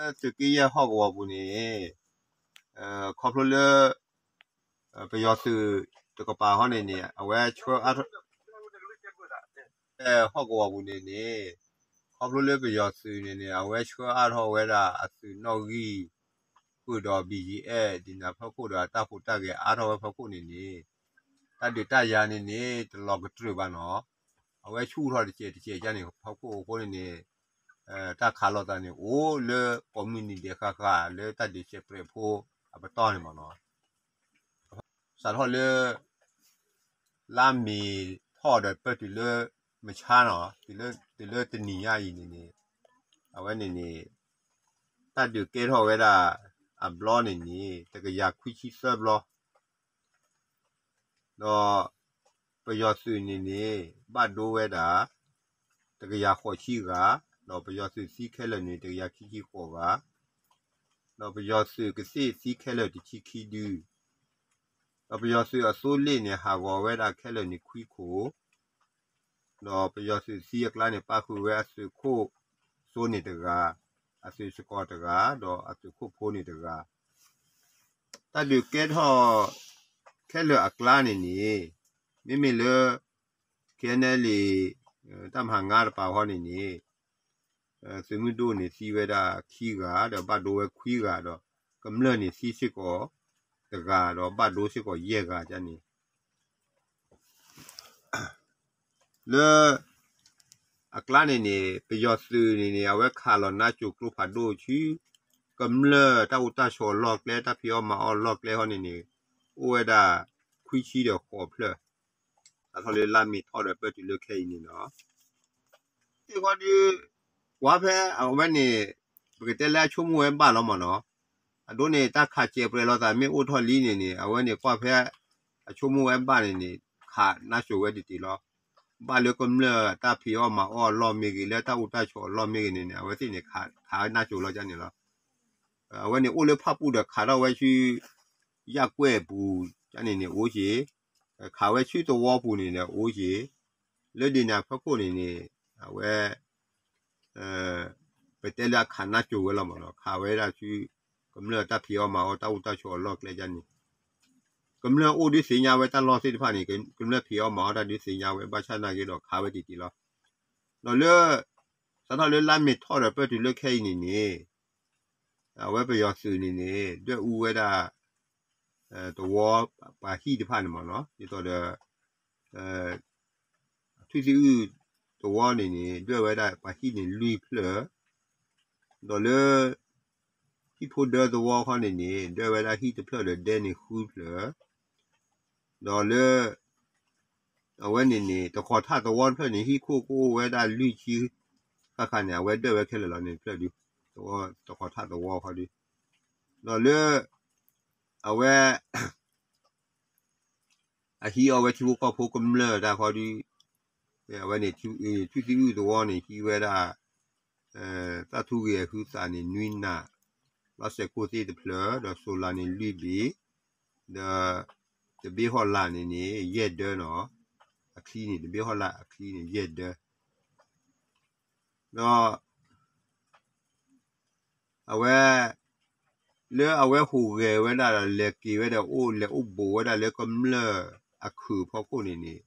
လၢသုးက့ယဲၢ်ဟီၣ်ကဝီၤပူၤန့ၣ် ခီဖျိလၢ ပယီၤသုးတကပၤဟီန့ၣ်န့ၣ် အဝဲဆှၢအါထီၣ် ဟီၣ်ကဝီၤပူၤန့ၣ်န့ၣ် ခီဖျိလၢပယီၤသုးန့ၣ်န့ၣ် အဝဲဆှၢအါထီၣ်ဝဲဒၣ်အသုးနီၣ်ဂံၢ် ဃုာ်ဒီး ဘံၣ်ယံၣ်အဲၣ် ဒ်န့ၣ်အဖီခိၣ်ဒီးအတၢ်ဟူးတၢ်ဂဲၤအါထီၣ်ဝဲဖီခိၣ်န့ၣ်န့ၣ် တၢ်ဒုးတၢ်ယၤန့ၣ်န့ၣ် တလီၤကတြူာ်ဘၣ်နီၤ. အဝဲဆူၣ်ထီၣ်တစဲးတစဲးကန့ၣ် ဖီခိၣ်အဃိန့ၣ်န့ၣ် တၢ်ခးလိာ်သးန့ၣ် အိၣ်လၢကိးမုၢ်နံၤဒဲးဃၣ်ဃၣ်လၢတၢ်ဒုးစဲးပြဲးဖိအပတီၢ်န့ၣ်မ့ၢ်နီၤ. စးထီၣ်လၢ လါမ့ၤထီၣ်ဒီးပၢၢ်တုၤလၢ မဆါနီၤ တုၤလၢတနံၤညါအံၤန့ၣ်န့ၣ် အဝဲန့ၣ်န့ၣ် တၢ်ဒုးကဲထီၣ်ဝဲဒၣ် အဘျီန့ၣ်န့ၣ် တကယၤခွံဆံသၢဘျီ ဒီး ပယီၤသုးန့ၣ်န့ၣ် ဘၣ်ဒိဝဲဒၣ် တကယၤဃိးဆံဂၤ, ဒီးပယီၤသုးသံခဲလၢာ်န့ၣ် တကယၤခံဆံဃိးဂၤ, ဒီးပယီၤသုးကသ့ၣ်သံခဲလၢာ်တဆံခံဒု, ဒီးပယီၤသုးအသိလ့ၣ်န့ၣ် ဟးဂီၤဝဲဒၣ်ခဲလၢာ်န့ၣ်ခွံခိၣ်, ဒီးပယီၤသုးသံအကျါန့ၣ် ပၣ်ဃုာ်ဝဲအသုးခိၣ်စိန့ၣ်တဂၤ, အသုးစကီၤတဂၤ, ဒီးအသုးခိၣ်ဖိန့ၣ်တဂၤ တၢ်ဒုးကဲထီၣ် ခဲလၢာ်အကျါန့ၣ်န့ၣ် မ့မ့ၢ်လၢ ခဲနဲလံ တၢ်မၤဟးငါတပၤဃီန့ၣ်န့ၣ် သုးမုၢ်ဒိၣ်န့ၣ် သံဝဲဒၣ်ခံဂၤ ဒီးဘၣ်ဒိဝဲခွံဂၤဒီး ကမျၢၢ်န့ၣ်သံစ့ၢ်ကီးတဂၤ ဒီးဘၣ်ဒိစ့ၢ်ကီးယဲၢ်ဂၤန့ၣ် လၢ အကျါန့ၣ်န့ၣ် ပယီၤသုးန့ၣ်န့ၣ် အဝဲခးလီၤနါစိၤကျိဖးဒိၣ်ဆူ ကမျၢၢ်တၢ်အိၣ်တၢ်ဆိးအလီၢ်ကျဲ တၢ်ဖံးအီၣ်မၤအီၣ်အလီၢ်ကျဲဃီန့ၣ်န့ၣ် အိၣ်ဝဲဒၣ် ခွံဆံဒီးဃိးဖျၢၣ် စးထီၣ်လၢလါမ့ၤထီၣ်ဒီးပၢၢ်တုၤလၢခဲအံၤန့ၣ်လီၤ. သ့ၣ်ဃီဒုး ကွၢ်ဖဲအဝဲန့ၣ် ပကတဲလၢအဆိကမိၣ်ဝဲဘၣ်လီၤမ့ၢ်နီၤ, အဒိန့ၣ် တၢ်ခးစဲးပြဲးလိာ်သးမ့ၢ်အိၣ်ထီၣ်လံန့ၣ်န့ၣ် အဝဲန့ၣ်ကွၢ်ဖဲ အဆိကမိၣ်ဝဲဘၣ်န့ၣ်န့ၣ် ခးနါစိၤဝဲတတ့ၢ်လီၤ. ဘၣ်လၢကမျၢၢ်တၢ်ဖံးအီၣ်မၤအီၣ်အလီၢ်မ့ၢ်ဂ့ၤ လၢတၢ်အိၣ်တၢ်ဆိးအလီၢ်မ့ၢ်ဂ့ၤန့ၣ်န့ၣ် အဝဲသ့ၣ်န့ၣ် ခးဝဲနါစိၤလီၤကန့ၣ်လီၤ. အဝဲန့ၣ်အိၣ်လၢဖၣ်ပူၣ်ဒီးခးထီၣ်ဝဲဆူ ယၣ်ကွဲၢ်ပူၤကန့ၣ်န့ၣ်အိၣ်က့ၤ, ခးဝဲဆူသဝီပူၤန့ၣ်ဒီးအိၣ်က့ၤ, လၢဒ်န့ၣ်အဖီခိၣ်န့ၣ်န့ၣ် အဝဲ ပတဲလၢအခးနါစိၤဝဲလီၤမ့ၢ်နီၤ, ခးဝဲဒၣ်ဆူ ကမျၢၢ်တၢ်ဖံးအီၣ်မၤအီၣ်တၢ်အိၣ်တၢ်ဆိးအလီၢ်ကျဲကန့ၣ်, ကမျၢၢ်အိၣ်ဒုးသ့ၣ်ညါဝဲတၢ်လီၢ်သ့ၣ်တဖၣ်န့ၣ် ကမျၢၢ်ဖံးအီၣ်မၤအီၣ်တၢ်ဒုးသ့ၣ်ညါဝဲ ဘၣ်ဆၣ်နာ်က့ဒီးခးဝဲတတ့ၢ်လီၤ. ဒီးလၢ စးထီၣ်လၢလါမ့ၤထီၣ်ဒီးပၢၢ်တုၤလၢခဲအံၤန့ၣ်န့ၣ် အဝဲပယီၤသုးန့ၣ်န့ၣ် ဒွဲၣ်အူဝဲဒၣ် သဝီ ပှၤဟံၣ်တဖၣ်န့ၣ်မ့ၢ်နီၤ, ဒ်သိးဒီး ထွံၣ်သံအုၣ်သဝီန့ၣ်န့ၣ် ဒွဲၣ်ဝဲဒၣ်ပှၤဟံၣ်န့ၣ်လွံၢ်ဖျၢၣ်, ဒီးလၢ ဟံၣ်ဖိဒၢသဝီခီန့ၣ်န့ၣ် ဒွဲၣ်ဝဲဒၣ်ဟံၣ်တဖျၢၣ်ဒီးဒဲန့ၣ်ဃုဖျၢၣ်, ဒီးလၢ အဝဲန့ၣ်န့ၣ် တကီၤထၣ်သဝီတဖျၢၣ်န့ၣ် ဟံၣ်ခိၣ်ကအိၣ်ဝဲဒၣ်လွံၢ်ဆံဃၣ်ဃၣ်န့ၣ် အဝဲဒွဲၣ်ဝဲခဲလၢာ်လီၤန့ၣ်တဖျၢၣ်ဒု, တကီၤထၣ်သဝီခီဒု, ဒီးလၢ အဝဲ အဟံးအီၣ်ဝဲထံဖိကီၢ်ဖိကမျၢၢ်တၢ်ခီဒု, အဝဲန့ၣ် ထွံၣ်သံအုၣ်သဝီန့ၣ် ဟံးဝဲဒၣ် တၢ်ထူဂ့ၤအဟုးသးန့ၣ် နွံနး, လီၢ်စဲးခိၣ်သ့ၣ်တဖျၢၣ် ဒီး solar န့ၣ်လွံၢ်ဘ့ၣ်, ဒီး တဘ့ၣ်ဟီၣ်လာ်န့ၣ်န့ၣ် ယဲၢ်ဒၢနီၤ, အချံန့ၣ် တဘ့ၣ်ဟီၣ်လာ်အချံန့ၣ် ယဲၢ်ဒၢ ဒီး အဝဲ လၢအဝဲဟူးဂဲၤဝဲဒၣ်ဒီး လဲၤက့ၤဝဲဒီးအိၣ် လဲၤအိၣ်ဘူးဝဲဒၣ်လၢကမျၢၢ်အခုးဖီခိၣ်န့ၣ်န့ၣ်,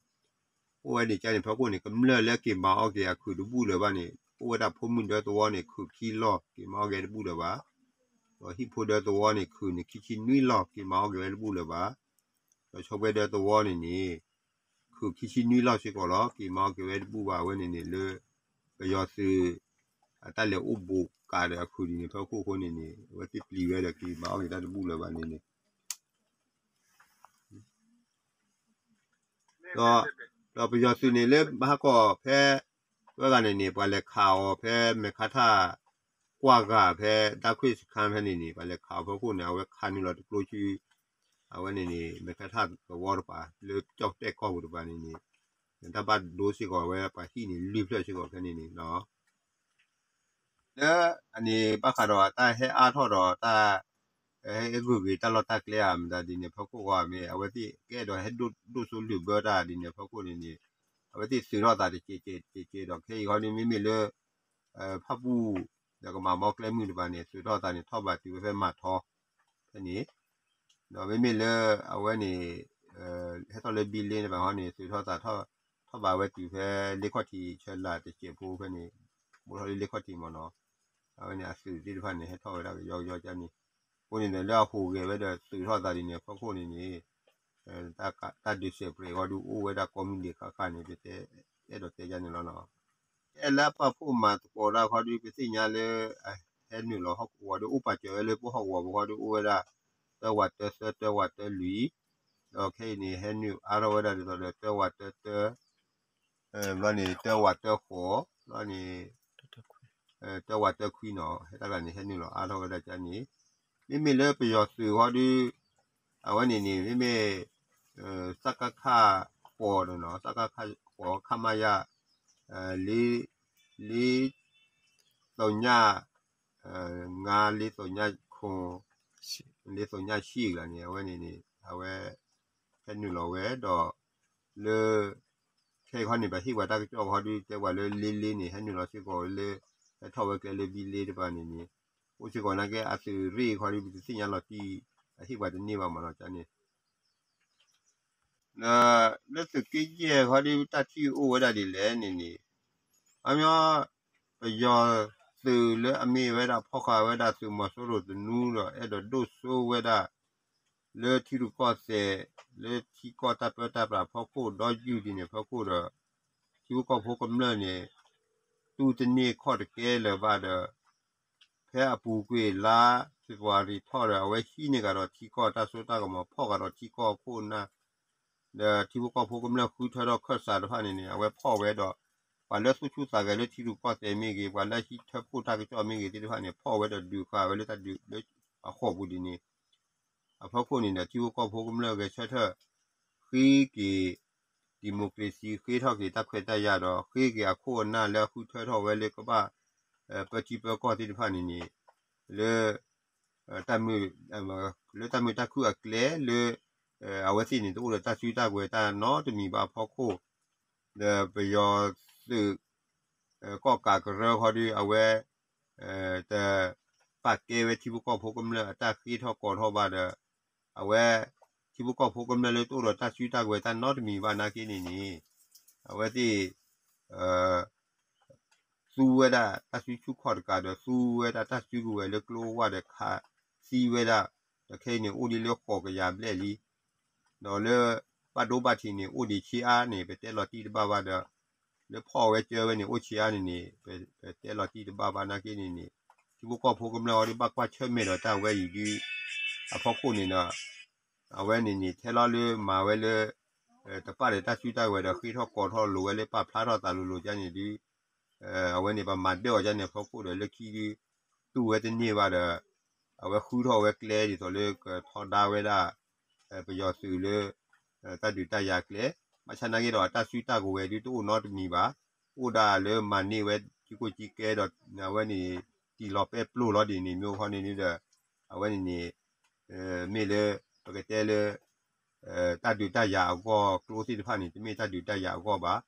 အိၣ်ဝဲန့ၣ်ကန့ၣ်ဖီခိၣ်န့ၣ် ကမျၢၢ်လၢက့ၤမၤအီၣ်က့ၤအခုးတဘူၣ်လၢၤဘၣ်န့ၣ် အိၣ်ဝဲဒၣ်ဖိမုၣ်ဒၢသဝီန့ၣ် ခုးခံလီၢ် က့ၤမၤအီၣ်က့ၤတဘူၣ်လၢၤဘၣ်, ဒီးဟံၣ်ဖိဒၢသဝီန့ၣ် ခုးန့ၣ်ခံဆံနွံလီၢ် က့ၤမၤအီၣ်က့ၤဝဲတဘူၣ်လၢၤဘၣ်, ဒီးဆီၣ်ဘှဲဒၢသဝီန့ၣ်န့ၣ် ခုးခံဆံနွံလီၢ်စ့ၢ်ကီးလီၤ က့ၤမၤအီၣ်က့ၤဝဲတဘူၣ်ဘၣ် အဝဲန့ၣ်န့ၣ်လၢ ပယီၤသုး အတၢ်လဲၤအိၣ်ဘူးကးဒီးအခုးဒ်န့ၣ်ဖီခိၣ်အဃိန့ၣ်န့ၣ် အဝဲသ့ၣ်ပျံၤဝဲဒီးက့ၤမၤအီၣ်က့ၤတၢ်တဘူၣ်လၢၤဘၣ်န့ၣ်န့ၣ် ဒီး ဒီးပယီၤသုးန့ၣ်လၢဘၣ်ဟးကီၢ်ဖဲ ဝဲဂၤန့ၣ်န့ၣ် ပှၤလဲၤခးအီၤဖဲမဲာ်ခါထၣ် ကွၢ်ဂၤဖဲ ဒၣ်ခွ့ၣ်စခါဖဲန့ၣ်န့ၣ် ပှၤလဲၤခးအီၤဖီခိၣ်န့ၣ် အဝဲခးနုာ်လီၤတကျိဆူ အဝဲန့ၣ်န့ၣ် မဲာ်ခါထၣ်သဝီတပၤ လၢကၠီၣ်တဲၣ်ကီၢ်ပူၤတပၤန့ၣ်န့ၣ် တၢ်ဘၣ်ဒိစ့ၢ်ကီးဝဲ ပှၤဟံၣ်န့ၣ်လွံၢ်ဖျၢၣ်စ့ၢ်ကီးဖဲန့ၣ်န့ၣ်လီၤ. လၢအန့ၣ်ဘၣ်ဃးဒီးတၢ်ဟဲအါထီၣ်ဒီးတၢ် ဟဲဂုာ်က့ၤတၢ်လီၢ်တၢ်ကျဲဧါ မတၤဒ်န့ၣ်ဖီခိၣ်ဂီၢ်မ့ၢ် အဝဲသ့ၣ်ကအဲၣ်ဒိးဟဲဒိၣ်စိလုၢ်ဘၢတၢ်ဒ်န့ၣ်ဖီခိၣ်န့ၣ်န့ၣ် အဝဲသ့ၣ်သုးထီၣ်သးတကဲးကဲးတကဲးကဲးဒီး ခဲအံၤဃီန့ၣ်မ့မ့ၢ်လၢ ဖၣ်ပူၣ် ဒီးကမၤဘီကျဲမုၢ်တပၤန့ၣ် သုးထီၣ်သးန့ၣ် ထီၣ်ဘးတုၤဝဲဖဲမၤထီ ဖဲန့ၣ် ဒီးမ့မ့ၢ်လၢအဝဲန့ၣ် ဟဲထီၣ်လၢဘံလ့တပၤဟီန့ၣ် သုးထီၣ်သး ထီၣ်ဘးဝဲတုၤဖဲလ့ခီၣ်ထံးဆၢလာ်တစဲးဖိဖဲန့ၣ် ဘိးထီၣ်လၢလ့ခီၣ်ထံးမ့ၢ်နီၤ အဝဲန့ၣ်အသုးသ့ၣ်တဖၣ်န့ၣ် ဟဲထီၣ်ဝဲဒၣ်ကယီကယီကန့ၣ် အဃိန့ၣ်ဒီးလၢအဟူးဂဲၤဝဲဒီးသုးထီၣ်သးဒ်န့ၣ် အဖီခိၣ်န့ၣ်န့ၣ် တၢ်ဒုးစဲးပြဲးဃီဒုးအိၣ်ဝဲဒၣ်ကိးမုၢ်နံၤဃၣ်ဃၣ်န့ၣ် ပတဲအဲၣ်ဒိးတဲယါန့ၣ်လီၤနီၤ. အဲၣ်လၢအပာ်ဖှိၣ်မၤသကိးတၢ်ခီဒုး ပသ့ၣ်ညါလၢ အဟဲနုာ်လီၤဟီၣ်ကဝီၤဒုး အိၣ်ပာ်စၢၤဝဲလၢပဟီၣ်ကဝီၤပူၤခီဒုး အိၣ်ဝဲဒၣ် တၢဝးတၢသၢ တၢဝးတၢလွံၢ် ဒီးခဲအံၤန့ၣ် ဟဲနုာ်အါထီၣ်ဝဲဒၣ်ဒ်သိးဒီး တၢဝးတၢတၢ ဘျီန့ၣ် တၢဝးတၢဃိး ဘျီန့ၣ် တၢဝးတၢခွံနီၤ ဟဲတၢ်ကျါန့ၣ် ဟဲနုာ်လီၤအါထီၣ်ဝဲဒၣ်ကန့ၣ် မ့မ့ၢ်လၢပယီၤသုးဃီဒုး အဝဲန့ၣ်န့ၣ် မ့မ့ၢ် စကခ ဃိးန့ၣ်နီၤ စကခ ဃိး ခမရ လ့ လ့ သုည ငါး လ့ သုည ခွံ လ့ သုည ရှံၣ်ကျါန့ၣ် အဝဲန့ၣ်န့ၣ် အဝဲ ဟဲနုာ်လီၤဝဲဒီး လၢ ခဲအံၤခီန့ၣ် ပဟ့ၣ်ပှၤတၢ်ကစီၣ်ခီဒုး တဲပှၤလၢလ့လ့န့ၣ် ဟဲနုာ်လီၤစ့ၢ်ကီးလၢ ဟဲထီၣ်ဝဲကျဲလၢဘံလ့တပၤန့ၣ်န့ၣ် အိၣ်စ့ၢ်ကီးနာ်က့ အသုးရ့ၣ်ခီဒုး ပတသ့ၣ်ညါလီၤတံၢ် အဟ့ၣ်ပှၤတန့ၢ်ဘၣ်မ့ၢ်နီၤန့ၣ် ဒီး လၢသုးက့ယဲၢ်ခီဒုး တၢ်ထံၣ်အိၣ်ဝဲဒၣ်ဒ်လဲၣ်န့ၣ်န့ၣ် အမ့ၢ် ပယီၤသုးလၢအမ့ၢ်ဝဲဒၣ်ဖီၣ်ဃာ်ဝဲဒၣ်သုးမီၤစိရိၤသနူဒီး အဲၣ်ဒိးဒိၣ်စိဝဲဒၣ် လၢထံရူၢ်ကီၢ်သဲး လၢထံကီၢ်တၢ်ပၢတၢ်ပြးဖီခိၣ်ဒီးယုၢ်ဒ်န့ၣ်ဖီခိၣ်ဒီး ထံဖိကီၢ်ဖိကမျၢၢ်န့ၣ် တူၢ်တန့ၢ်ခီၣ်တကဲလၢၤဘၣ်ဒီး ဖဲအပူၤကွံာ်လါဖ့ၤဘြူၤအါရံၤထီၣ်ဒီး အဝဲဟံးန့ၢ်ကဒီးထံကီၢ်တၢ်စိတၢ်ကမီၤ ဖီၣ်ကဒီးထံကီၢ်အခိၣ်အနၢ် ဒီးထံဖိကီၢ်ဖိကမျၢၢ်ဃုထၢထီၣ်ခၢၣ်စးတဖၣ်န့ၣ်န့ၣ် အဝဲဖီၣ်ဝဲဒီး ပှၤလၢသူၣ်ဆူၣ်သးဂဲၤလၢထံရူၢ်ကီၢ်သဲးမ့ၢ်ဂ့ၤ ပှၤလၢဟံးထၢဖှိၣ်တၢ်ကစီၣ်မ့ၢ်ဂ့ၤသ့ၣ်တဖၣ်န့ၣ် ဖီၣ်ဝဲဒီးဒုးဃာ်ဝဲလၢတၢ်ဒုးလၢအဃိာ်ပူၤဒ်န့ၣ် အဖီခိၣ်န့ၣ်ဒီး ထံဖိကီၢ်ဖိကမျၢၢ်ဂဲၤဆၢထၢၣ် ဃ့က့ၤ democracy ဃ့ထီၣ်က့ၤတၢ်ခွဲးတၢ်ယာ်ဒီး ဃ့က့ၤအခိၣ်အနၢ်လၢအဃုထၢထီၣ်ဝဲလၢကဘၣ် ပၢထံပၢကီၢ်သ့ၣ်တဖၣ်န့ၣ်န့ၣ် လၢ တၢ်မုာ် လၢတၢ်မုာ်တၢ်ခုၣ်အကျဲလၢ အဝဲသ့ၣ်န့ၣ် တအိၣ်ဒီးတၢ်စုတၢ်ကဝဲၤတၢ်နီတမံၤဘၣ်အဖီခိၣ် ဒီးပယီၤသုး ကီၣ်ကးကရၢခီဒုး အဝဲ တ ပာ်ကဲဝဲထံဖိကီၢ်ဖိကမျၢၢ်အတၢ်ဃ့ထီၣ်ကိးထီၣ်ဘၣ်ဒီး အဝဲ ထံဖိကီၢ်ဖိကမျၢၢ်လၢတအိၣ်ဒီးတၢ်စုတၢ်ကဝဲၤတၢ်နီတမံၤဘၣ်နာ်က့န့ၣ်န့ၣ် အဝဲသ့ၣ် သူဝဲဒၣ်တၢ်စုဆူၣ်ခီၣ်တကးဒီး သူဝဲဒၣ်တၢ်စုကဝဲၤလၢကျိဝါဒီးခးသံဝဲဒၣ် ဒီးခဲအံၤန့ၣ် အိၣ်ဒံးလၢဃိးကယၤဘျဲၣ်လံ ဒီးလၢ ဘၣ်ဒိဘၣ်ထံးန့ၣ် အိၣ်ဒံးဆံးအါန့ၣ် ပတဲလီၤတံၢ်တဘၣ်ဘၣ်ဒီး လၢဖီၣ်ဝဲကၢဝဲန့ၣ် အိၣ်ဆံးအါန့ၣ်န့ၣ် ပတဲလီၤတံၢ်တဘၣ်ဘၣ်နာ်က့န့ၣ်န့ၣ် ထံဖိကီၢ်ဖိကမျၢၢ်အီၤဒုးဘၣ်ကွၢ်ဆၢၣ်မဲာ်ဒီးတၢ်ဝဲအံၤဒုး အဖီခိၣ်န့ၣ်ဒီး အဝဲန့ၣ်န့ၣ် ထဲလီၤလၢမၤဝဲလၢ တပာ်ဒီးတၢ်စုတၢ်ကဝဲၤဒီးဃ့ထီၣ်ကိးထီၣ်လိာ်ဝဲလၢပာ်ဖျါထီၣ်သးလိၤလိၤကန့ၣ်ဒုး အဝဲန့ၣ် ပမၤဒၢၣ်အီၤကန့ၣ်အဖီခိၣ်ဒီးလၢခံဒုး တူၢ်ဝဲတန့ၢ်ဘၣ်ဒီး အဝဲဃုထီၣ်ဝဲကျဲဒ်သိးလၢကထီဒါဝဲဒၣ် ပယီၤသုးလၢ တၢ်ဒုးတၢ်ယၤကျဲ ဘၣ်ဆၣ်နာ်က့ဒီးအတၢ်စုတၢ်ကဝဲၤဒုးတအိၣ်နီတမံၤဘၣ် အိၣ်ဒၣ်လၢမၤန့ၢ်ဝဲထံခိၣ်ကံကဲဒီးအဝဲန့ၣ် တံၢ်လီၤပဲပျိၢ်လီၤဒ်န့ၣ်မ့ၢ်ခီန့ၣ်ဒုးဒီး အဝဲန့ၣ်န့ၣ် မ့ၢ်လၢ ပကတဲလၢ တၢ်ဒုးတၢ်ယၤအဂီၢ် ကျိသ့ၣ်တဖၣ်န့ၣ် တမ့ၢ်တၢ်ဒုးတၢ်ယၤအဂီၢ်ဘၣ်.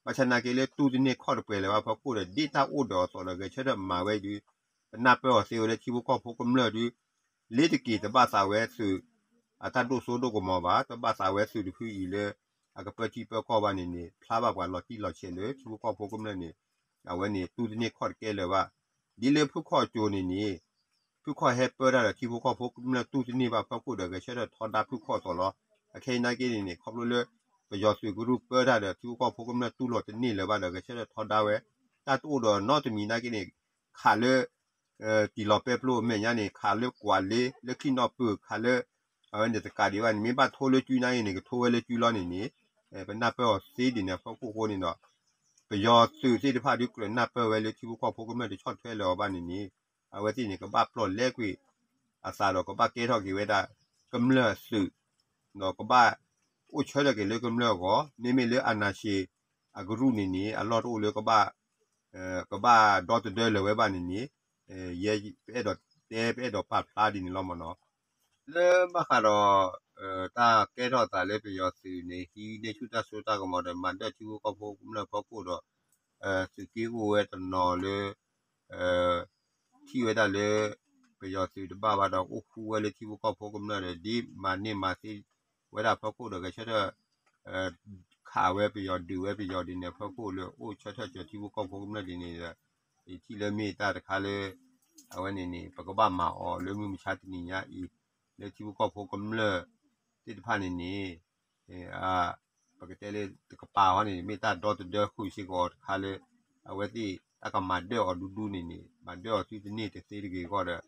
ဘၣ်ဆၣ်နာ်က့လၢတူၢ်တန့ၢ်ခီၣ်တပှဲၤလၢၤဘၣ်အဖီခိၣ်ဒီး ဒ်တၢ်အိၣ်ဒီးအသိးဒီးဂဲၤဆၢထၢၣ်မၤဝဲဒုး ပနၢ်ပၢၢ်အီၤသ့ဝဲလၢထံဖိကီၢ်ဖိကမျၢၢ်ဒုး လ့ၤတက့ၤတဘၣ်သးဝဲသုး အတၢ်ဒိၣ်စိဒိၣ်ကမီၤဘၣ် တဘၣ်သးဝဲသုးတဖုအံၤလၢ အကပၢထံပၢကီၢ်ဘၣ်န့ၣ်န့ၣ် ဖျါဘၣ်ပှၤလီၤတံၢ်လီၤဆဲးလၢထံဖိကီၢ်ဖိကမျၢၢ်န့ၣ် အဝဲန့ၣ်တူၢ်တန့ၢ်ခီၣ်တကဲလၢၤဘၣ်. ဒ်လၢဖုၣ်ခီၣ်အစိၤန့ၣ်န့ၣ် ဖုၣ်ခီၣ်ဟဲပၢတၢ်ဒီးထံဖိကီၢ်ဖိကမျၢၢ်တူၢ်တန့ၢ်ဘၣ်အဖီခိၣ်ဒီး ဂဲၤဆၢထၢၣ်ထီဒါဖုၣ်ခီၣ်အသိးလီၤ. အခဲအံၤနာ်က့န့ၣ်န့ၣ် ခီဖျိလၢ ပယီၤသုးကရူၢ်ပၢတၢ်ဒီးထံဖိကီၢ်ဖိကမျၢၢ်တူၢ်လိာ်တန့ၢ်လၢၤဘၣ်ဒီး ဂဲၤဆၢထၢၣ်ထီဒါဝဲ တၢ်တအိၣ်ဒီးနီတမံၤနာ်က့န့ၣ် ခးလၢ တံၢ်လီၤပဲပျိၢ်အမဲာ်ညါန့ၣ် ခးလၢကွၢ်လ့ လၢချံၣ်နီၣ်ပၢၢ် ခးလၢ အဝဲန့ၣ်တကးဒံးဘၣ်န့ၣ် မ့ၢ်ဘၣ်ထိလၢကုနာ်က့န့ၣ် ကထိဝဲလၢကုလီၤန့ၣ်န့ၣ် ပနၢ်ပၢၢ်အီၤသ့ဒ်န့ၣ်အဖီခိၣ်အဃိန့ၣ်ဒီး ပယီၤသုးသ့ၣ်တဖၣ်ဒုးကြၢးနၢ်ပၢၢ်ဝဲလၢထံဖိကီၢ်ဖိကမျၢၢ်တဆီၣ်ထွဲလၢၤအီၤဘၣ်န့ၣ်န့ၣ် အဝဲသ့ၣ်န့ၣ် ကဘၣ်ပျီၢ်လဲကွံာ်အသးဒီးကဘၣ်ကဲထီၣ်က့ၤဝဲဒၣ် ကမျၢၢ်အသုး ဒီးကဘၣ်အိၣ်ဆၢထၢၣ်က့ၤလၢကမျၢၢ်အဂီၢ် မ့မ့ၢ်လၢအနၢ်ၡ့အကရူၢ်န့ၣ်န့ၣ် အလီၢ်တအိၣ်လၢကဘၣ် ကဘၣ်ဒီသဒၢလၢၤဝဲဘၣ်န့ၣ်န့ၣ် ယဲပအဲၣ်ဒိးတဲပအဲၣ်ဒိးပာ်ဖျါဒ်န့ၣ်လီၤမ့ၢ်နီၤ. လၢဘၣ်ဃးဒီး တၢ်ကဲထီၣ်သးလၢပယီၤသုးန့ၣ် ဟံးန့ၢ်ဆူၣ်တၢ်စိတၢ်ကမီၤဒီး မၤဒၢၣ်ထံဖိကီၢ်ဖိကမျၢၢ်ဖီခိၣ်ဒီး သုးက့အိၣ်ဝဲတနီၤလၢ ထံၣ်ဝဲဒၣ်လၢ ပယီၤသုးတဘၣ်ဘၣ်ဒီး အိၣ်ဃူဝဲလၢထံဖိကီၢ်ဖိကမျၢၢ်ဒီး ဒ်မၤန့ၢ်မၤသ့ဝဲဒၣ်ဖီခိၣ်ဒီး ဂဲၤဆၢထၢၣ် ခးဝဲပယီၤဒုးဝဲပယီၤဒ်န့ၣ် ဖီခိၣ်လၢအိၣ်ဆၢထၢၣ်စၢၤထံဖိကီၢ်ဖိကမျၢၢ်ဒ်န့ၣ်ဒီး ယထံၣ်လၢမ့ၢ်တၢ်တခါလၢ အဝဲန့ၣ်န့ၣ် ပကဘၣ်မၤအီၤလၢမုၢ်မဆါတနံၤညါအံၤ လၢထံဖိကီၢ်ဖိကမျၢၢ်သ့ၣ်တဖၣ်န့ၣ်န့ၣ် ပကတဲလၢတကပၤဟီန့ၣ် မ့ၢ်တၢ်ဒီသဒၢဃုာ်စ့ၢ်ကီးတခါလၢ အဝဲသ့ၣ်တၢ်ကမၤဒၢၣ်အီၤဒူဒူန့ၣ်န့ၣ် မၤဒၢၣ်အီၤသုတန့ၢ်တသ့တဂ့ၤအဂီၢ်ဒီး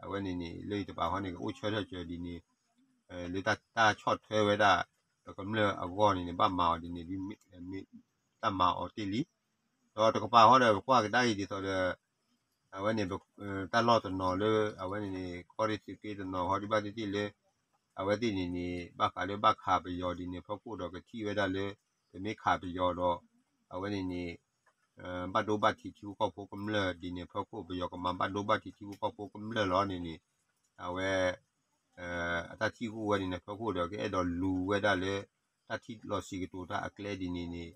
အဝဲန့ၣ်န့ၣ် လၢယတပၤဟီန့ၣ် ကအိၣ်ဆၢထၢၣ်စၢၤဒ်န့ၣ် လၢတၢ်ဆီၣ်ထွဲဝဲဒၣ် ပကမျၢၢ်အဂီၢ်န့ၣ်န့ၣ် ဘၣ်မၤအီၤဒ်န့ၣ် တၢ်မၤအီၤတ့ၢ်လံ ဒီးတကပၤဟီဒီး ပကွၢ်ကဒါအံၤဒ်သိးဒီး အဝဲန့ၣ် တၢ်လီၢ်တနီၤလၢ အဝဲန့ၣ်န့ၣ် ကီၢ်ရ့ၣ်သုးက့တနီၤဟီဒ်ဘၣ်သ့ၣ်သ့ၣ်လၢ အဝဲသ့ၣ်န့ၣ်န့ၣ် ဘၣ်ဃးလၢဘၣ်ခးပယီၤဒ်န့ၣ် ဖီခိၣ်ဒီးကထံၣ်ဝဲဒၣ်လၢ ပမ့ၢ်ခးပယီၤဒီး အဝဲန့ၣ်န့ၣ် ဘၣ်ဒိဘၣ်ထံးထံဖိကီၢ်ဖိကမျၢၢ်ဒ်န့ၣ် ဖီခိၣ် ပယီၤကမၤဘၣ်ဒိဘၣ်ထံးထံဖိကီၢ်ဖိကမျၢၢ်လီၤန့ၣ်န့ၣ် အဝဲ အတၢ်ထံၣ်ကအိၣ်ဝဲဒ်န့ၣ် ဖီခိၣ်ဒီး ကအဲၣ်ဒိးလူၤဝဲဒၣ်လၢ တၢ်ထံၣ်လီၤဆံးကတိၤတၢ်အကျဲဒ်န့ၣ်န့ၣ်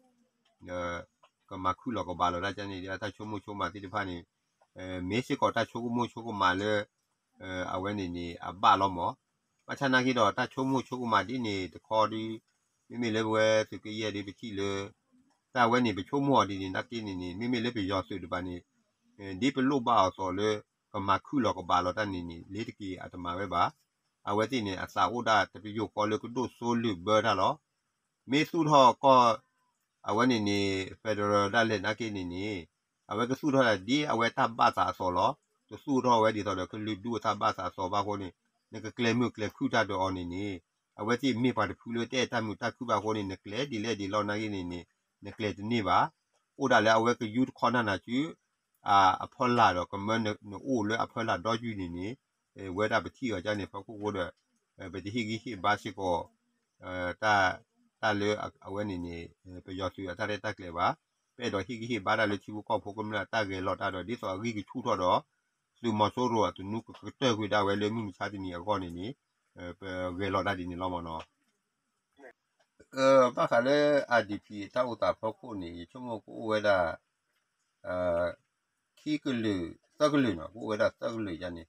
ကမၤခုၣ်လီၤကဘၣ်လီၤတၢ်န့ၣ် အတၢ်ဆိကမိၣ်ဆိကမးသ့ၣ်တဖၣ်န့ၣ် မ့ၢ်စ့ၢ်ကီးတၢ်ဆိကမိၣ်ဆိကမးလၢ အဝဲန့ၣ်န့ၣ် အဘၣ်လီၤမး ဘၣ်ဆၣ်နာ်က့ဒီး တၢ်ဆိကမိၣ်ဆိကမးဒ်န့ၣ်တခီဒီး မ့မ့ၢ်လၢပဝဲသုးက့ယဲၢ်ဒီး ပထံၣ်လၢ တၢ်ဝဲန့ၣ် ပဆိကမိၣ်အီၤဒ်န့ၣ် နာ်က့န့ၣ်န့ၣ် မ့မ့ၢ်လၢပယီၤသုးတဖၣ်န့ၣ် ဒ်ပလိၣ်ဘၣ်အီၤသိးလၢ ကမၤခုၣ်လီၤကဘၣ်လီၤတၢ်န့ၣ်န့ၣ် လ့ၤတက့ၤအတမၤဝဲဘၣ်. အဝဲသ့ၣ်န့ၣ် အသးအိၣ်ဒၣ်တပယိၢ်ဃီလၢကဒိၣ်စိလုာ်ဘၢတၢ်လီၤ. မ့ၢ်သူၣ်ထီၣ်ကီၢ် အဝဲန့ၣ်န့ၣ် federal ဒၣ်လဲာ်နာ်က့န့ၣ်န့ၣ် အဝဲကသူၣ်ထီၣ်ဒၣ်ဒ်အဝဲတၢ်ဘၣ်သးအသိးလီၤ. တသူၣ်ထီၣ်ဝဲဒ်သိးဒီးကလုာ်ဒူၣ်အတၢ်ဘၣ်သးအသိးဘၣ်အဃိန့ၣ် နကကျဲၤမုၢ်ကျဲၤခုၣ်တၢ်ဒီးအီၤန့ၣ်န့ၣ် အဝဲသ့ၣ်မ့ၢ်ပှၤတဖုလၢတအဲၣ်တၢ်မုာ်တၢ်ခုၣ်ဘၣ်အဃိန့ၣ် နကျဲၤဒ်လဲၣ်ဒ်လဲၣ်နာ်က့န့ၣ်န့ၣ် နကျဲၤတန့ၢ်ဘၣ်. အိၣ်ဒၣ်လၢအဝဲကယူတခီနၢ်နၤစု အဖီလာ်ဒီးကမၢနအိၣ်လၢအဖီလာ်ဒီးယုၢ်န့ၣ်န့ၣ် ဝဲဒၣ်ပထံၣ်အီၤဒ်န့ၣ် ဖီခိၣ်ဃိဒီး ပတဟ့ၣ်ဂံၢ်ဟ့ၣ်ဘါစ့ၢ်ကီး တၢ် တၢ်လၢအဝဲန့ၣ်န့ၣ် ပယီၤသုးအတၢ်ရဲၣ်တၢ်ကျဲၤဘၣ်. ပအဲၣ်ဒိးဟ့ၣ်ဂံၢ်ဟ့ၣ်ဘါတၢ်လၢထံဖိကီၢ်ဖိကမျၢၢ်အတၢ်ဂဲၤလိာ်တၢ်ဒီး ဒ်သိးအဂံၢ်ကဆူၣ်ထီၣ်ဒီး သုးမီၤစိရိၤအသနူကကတၢၢ်ကွံာ်ဒၣ်ဝဲလၢမုၢ်မဆါတနံၤအဂီၢ်န့ၣ်န့ၣ် ပဂဲၤလိာ်တၢ်ဒ်န့ၣ်လီၤမ့ၢ်နီၤ. ဘၣ်ဃးလၢ IDP တၢ်အိၣ်သးဖီခိၣ်န့ၣ် ယဆိကမိၣ်ကအိၣ်ဝဲဒၣ် ခံကလုာ် သၢကလုာ်နီၤ ကအိၣ်ဝဲဒၣ်သၢကလုာ်ယါန့ၣ်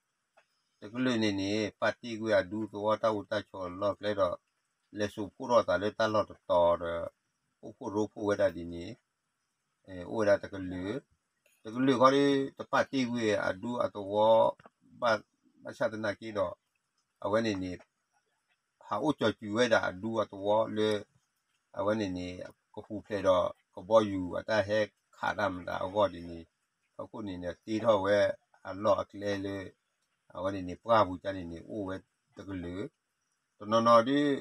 တကလုာ်န့ၣ်န့ၣ် ပာ်တ့ၢ်ကွံာ်အဒူသဝီတၢ်အိၣ်တၢ်ဆိးအလီၢ်ကျဲဒီး လဲၤစိာ်ဖှိၣ်ထီၣ်သးလၢတၢ်လီၢ်တတီၤဒီး အိၣ်ဖှိၣ်ရိဖှိၣ်ဝဲဒၣ်ဒ်န့ၣ် အိၣ်ဝဲဒၣ်တကလုာ်, တကလုာ်ဃီဒီး တပာ်တ့ၢ်ကွံာ်အဒူအသဝီ ဘၣ် ဘၣ်ဆၣ်သနာ်က့ဒီး အဝဲန့ၣ်န့ၣ် ဟးအိၣ်ကၠီၤစူၤဝဲဒၣ်အဒူအသဝီလၢ အဝဲန့ၣ်န့ၣ် ကပူၤဖျဲးဒီးကဘီယူၤအတၢ်ဟဲခးတၢ်မတၤအဂီၢ်ဒ်န့ၣ် ဖီခိၣ်န့ၣ်ဒီး တ့ထီၣ်ဝဲအလီၢ်အကျဲလၢ အဝဲန့ၣ်န့ၣ် ပှၢ်ပူၤကၢ်န့ၣ်န့ၣ် အိၣ်ဝဲတကလုာ်, တနီၤနီၤဒုး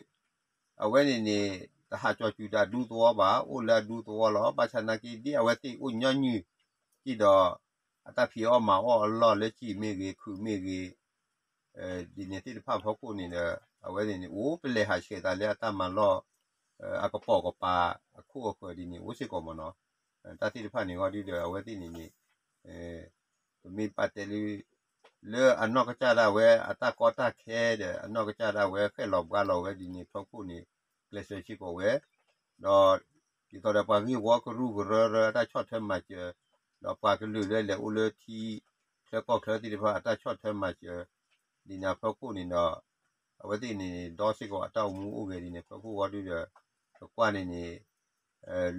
အဝဲန့ၣ်န့ၣ် တဟးကၠီၤစူၤတၢ်ဒူသဝီဘၣ် အိၣ်လၢအဒူသဝီလီၤ. ဘၣ်ဆၣ်သနာ်က့ ဒ်အဝဲသ့ၣ်အိၣ်ညီနုၢ်က့ၤဒီး အတၢ်ဖံးအီၣ်မၤအီၣ်အလီၢ်လၢစံၣ်မ့ၢ်ဂ့ၤ ခုးမ့ၢ်ဂ့ၤ ဒ်န့ၣ်သ့ၣ်တဖၣ်ဖီခိၣ်န့ၣ်ဒီး အဝဲန့ၣ်န့ၣ် အိၣ်ပလဲၤဟးဆှဲးသးလၢအတၢ်မၤလီၢ် အကပိာ်ကပၤအခိၣ်အဃၢၤဒ်န့ၣ် အိၣ်စ့ၢ်ကီးမ့ၢ်နီၤ. တၢ်သ့ၣ်တဖၣ်န့ၣ်ဃီဒုးဒီး အဝဲသ့ၣ်န့ၣ်န့ၣ် ပမ့ၢ်ဘၣ်တဲလၢ လၢအနီၢ်ကစၢ်ဒၣ်ဝဲအတၢ်ကီတၢ်ခဲဒီး အနီၢ်ကစၢ်ဒၣ်ဝဲဃဲၣ်လီၤဘှါလီၤဝဲဒ်န့ၣ် ဖီခိၣ်န့ၣ် ကျဲးစၢးစ့ၢ်ကီးဝဲ ဒီး ဒ်သိးဒီးပှၤဂ့ၢ်ဝီကရူၢ်ကရၢအတၢ်ဆီၣ်ထွဲမၤစၢၤ ဒီးပှၤကလုာ်လၢလဲၤအိၣ်လၢထံချၢကီၢ်ချၢသ့ၣ်တဖၣ်အတၢ်ဆီၣ်ထွဲမၤစၢၤ ဒ်န့ၣ်အဖီခိၣ်န့ၣ်ဒီး အဝဲသ့ၣ်န့ၣ် ဒီးစ့ၢ်ကီးအတၢ်အိၣ်မူအိၣ်ဂဲၤဒ်န့ၣ် ဖီခိၣ်ဃီဒုးဒီး ပကွၢ်န့ၣ်န့ၣ်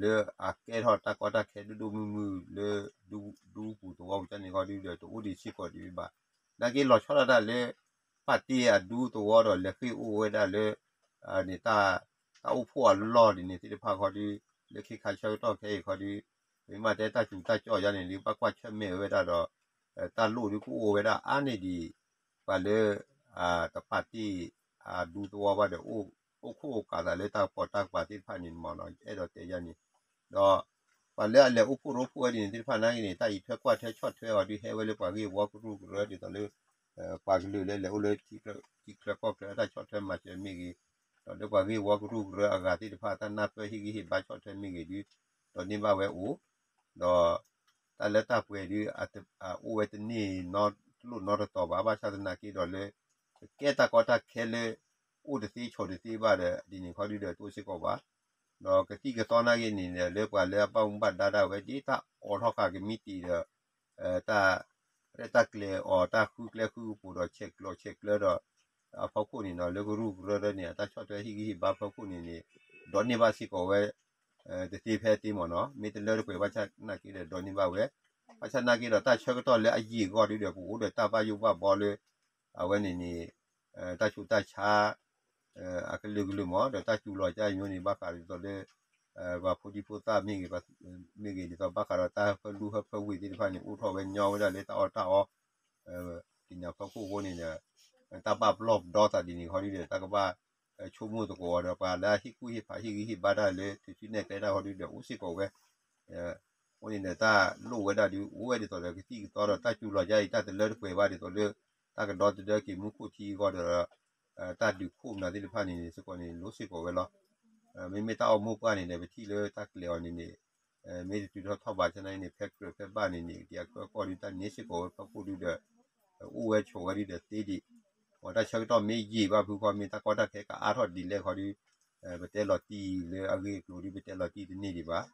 လၢအကဲထီၣ်တၢ်ကီတၢ်ခဲဒိၣ်ဒိၣ်မုၢ်မုၢ်လၢ ဒူပူၤသဝီပူၤကၢ်န့ၣ်ဃီဒုးဒီး တအိၣ်ဒံးစ့ၢ်ကီးဒံးဘၣ်. နာ်က့လီၤဆီဒၣ်တၢ်လၢ ပာ်တ့ၢ်အဒူသဝီဒီးလဲၤဃ့ၢ်အိၣ်ဝဲဒၣ်လၢ န့ၣ်တၢ် တၢ်အိၣ်ဖှိၣ်အလီၢ်ဒ်န့ၣ်သ့ၣ်တဖၣ်ဃီဒုး လၢခဲခါဆၢကတီၢ်ခဲအံၤဃီဒုး ပမ့ၢ်တဲတၢ်စူၤတၢ်ကၠီၣ်ယါန့ၣ် လၢဘၣ်ကွၢ်ဆၢၣ်မဲာ်ဝဲဒၣ်ဒီး တၢ်လိၣ်ဒုးကအိၣ်ဝဲဒၣ်အါန့ၢ်ဒံး ပှၤလၢ တပာ်တ့ၢ်အဒူသဝီဘၣ်ဒီး အိၣ်ခိၣ်အိၣ်ကးသးလၢတၢ်ပိာ်တၢ်ကပၤသ့ၣ်တဖၣ်န့ၣ်မ့ၢ်နီၤ အဲၣ်ဒိးတဲယါန့ၣ် ဒီး ပှၤလၢအလဲၤအိၣ်ဖှိၣ်ရိဖှိၣ်ဝဲဒ်န့ၣ်သ့ၣ်တဖၣ်နာ်က့န့ၣ် တၢ်အံးထွဲကွၢ်ထွဲဆီၣ်ထွဲအီၤဒုးဟဲဝဲလၢပှၤဂ့ၢ်ဝီကရူၢ်ကရၢဒ်သိးလၢ ပှၤကလုာ်လၢလဲၤအိၣ်လၢ ထံချၢကီၢ်ချၢအတၢ်ဆီၣ်ထွဲမၤစၢၤမ့ၢ်ဂ့ၤ, ဒီးလၢပှၤဂ့ၢ်ဝီကရူၢ်ကရၢအဂၤသ့ၣ်တဖၣ် တၢ်နၢ်ပၢၢ်ဟ့ၣ်ဂံၢ်ဟ့ၣ်ဘါဆီၣ်ထွဲမ့ၢ်ဂ့ၤဒုး ဒီးန့ၢ်ဘၣ်ဝဲအိၣ်, ဒီး တၢ်လၢတၢ်ပှဲၤဒုး အိၣ်ဝဲတန့ၢ်နီတလိၣ်နီတတီၤဘၣ် ဘၣ်ဆၣ်သနာ်က့ဒီးလၢ ကဲတၢ်ကီတၢ်ခဲလၢ အိၣ်တသ့ဆိးတသ့ဘၣ်ဒီး ဒ်န့ၣ်ခီဒုးဒီးတအိၣ်စ့ၢ်ကီးဘၣ်, ဒီးကသံၣ်ကသီနာ်က့န့ၣ်ဒီး လၢပှၤလၢအဘၣ်မူဘၣ်ဒါဒၣ်ဝဲဒ်တၢ်အိးထီၣ်ဃာ်ကမံးတံာ်ဒီး တၢ် ဖဲတၢ်ကျဲၤအီၤတၢ်ဃုကျဲဃုကပူၤဒီး ဆဲးကျိးဆဲးကျၢဒီး အဖီခိၣ်န့ၣ်နီၤ လၢကရူၢ်ကရၢဒီးန့ၣ် အတၢ်ဆီၣ်ထွဲဟ့ၣ်ဂံၢ်ဟ့ၣ်ဘါဖီခိၣ်န့ၣ်န့ၣ် ဒိးန့ၢ်ဘၣ်စ့ၢ်ကီးဝဲ တသ့ဖဲသ့မ့ၢ်နီၤ မ့ၢ်တလၢတပှဲၤဘၣ်ဆၣ်နာ်က့ဒီးဒိးန့ၢ်ဘၣ်ဝဲ ဘၣ်ဆၣ်နာ်က့ဒီးတၢ်ဆၢကတီၢ်လၢအယံာ်အဂီၢ်ဒုဒီး ပအိၣ်ဒီးတၢ်ဘၣ်ယိၣ်ဘၣ်ဘီလၢ အဝဲန့ၣ်န့ၣ် တၢ်ဆူးတၢ်ဆါ အကလုာ်ကလုာ်မ့ၢ် ဒီးတၢ်စူၤလီၤကၢ်အံၤမ့ၢ်န့ၣ် ဘၣ်ဃးဒ်သိးလၢ ပှၤဖိဒံဖိသၣ်မ့ၢ်ဂ့ၤ မ့ၢ်ဂ့ၤ ဒ်သိးဘၣ်ဃးဒီးတၢ်ဟၢဖၢလူၢ်ဟၢဖၢဝ့ၢ်သ့ၣ်တဖၣ်န့ၣ် အိၣ်ထီၣ်ဝဲညီဝဲဒၣ်လၢတၢ်အီၣ်တၢ်အီ သ့ၣ်ညါဖီခိၣ်အဃိန့ၣ်ဒီး တၢ်ဘၣ်ပလီၢ်ပဒီသးဒ်န့ၣ်ခီဒုဒီး တၢ်ကဘၣ် ဆိကမိၣ်သကိးအီၤဒီး ပှၤလၢအဟ့ၣ်ကူၣ်ဟ့ၣ်ဖးဟ့ၣ်ဂံၢ်ဟ့ၣ်ဘါတၢ်လၢ ထူးဆူၣ်နဲၣ်ကျဲတၢ်ခီဒုဒီး အိၣ်စ့ၢ်ကီးဝဲ အဃိန့ၣ်ဒီး တၢ်လိၣ်ဝဲဒၣ်ဒု အိၣ်ဝဲဒ်သိးဒီး ကသံၣ်ကသီဒီး တၢ်စူၤလီၤကၢ်အံၤ တၢ်တလၢတပှဲၤဘၣ်ဒ်သိးလၢ တၢ်ကဒီသဒၢက့ၤမူခိၣ်ထံအဂီၢ်ဒီး တၢ်ဒုးခိၣ်မနုၤသ့ၣ်တဖၣ်န့ၣ်န့ၣ် စ့ၢ်ကီးန့ၣ် လိၣ်စ့ၢ်ကီးဝဲလီၤ. မ့မ့ၢ်တၢ်အိၣ်မူပှၢ်န့ၣ်ဒီး ပထံၣ်လၢတၢ်ကျဲၤအီၤန့ၣ်န့ၣ် မ့ၢ်တတုၤထီၣ်ထီၣ်ဘးဆၣ်န့ၣ် ဖဲကြၢးဖဲဘၣ်န့ၣ်န့ၣ် ဒ်အကၢအကီၢ်ဒု တၢ်န့ၢ်စ့ၢ်ကီးဝဲဖီခိၣ်ဒုဒီး အိၣ်ဝဲဆိးဝဲဒုဒီးသ့ဒံး တၢ်ဆၢကတီၢ်မ့ၢ်ယံာ်ဘၣ်ဖုဃီ မ့ၢ်တၢ်ကီတၢ်ခဲကအါထီၣ်ဒ်လဲၣ်ခီဒု ပတဲလီၤတံၢ်လၢအဂ့ၢ်အကျိၤဒု ပတဲလီၤတံၢ်တန့ၢ်ဒံးဘၣ်.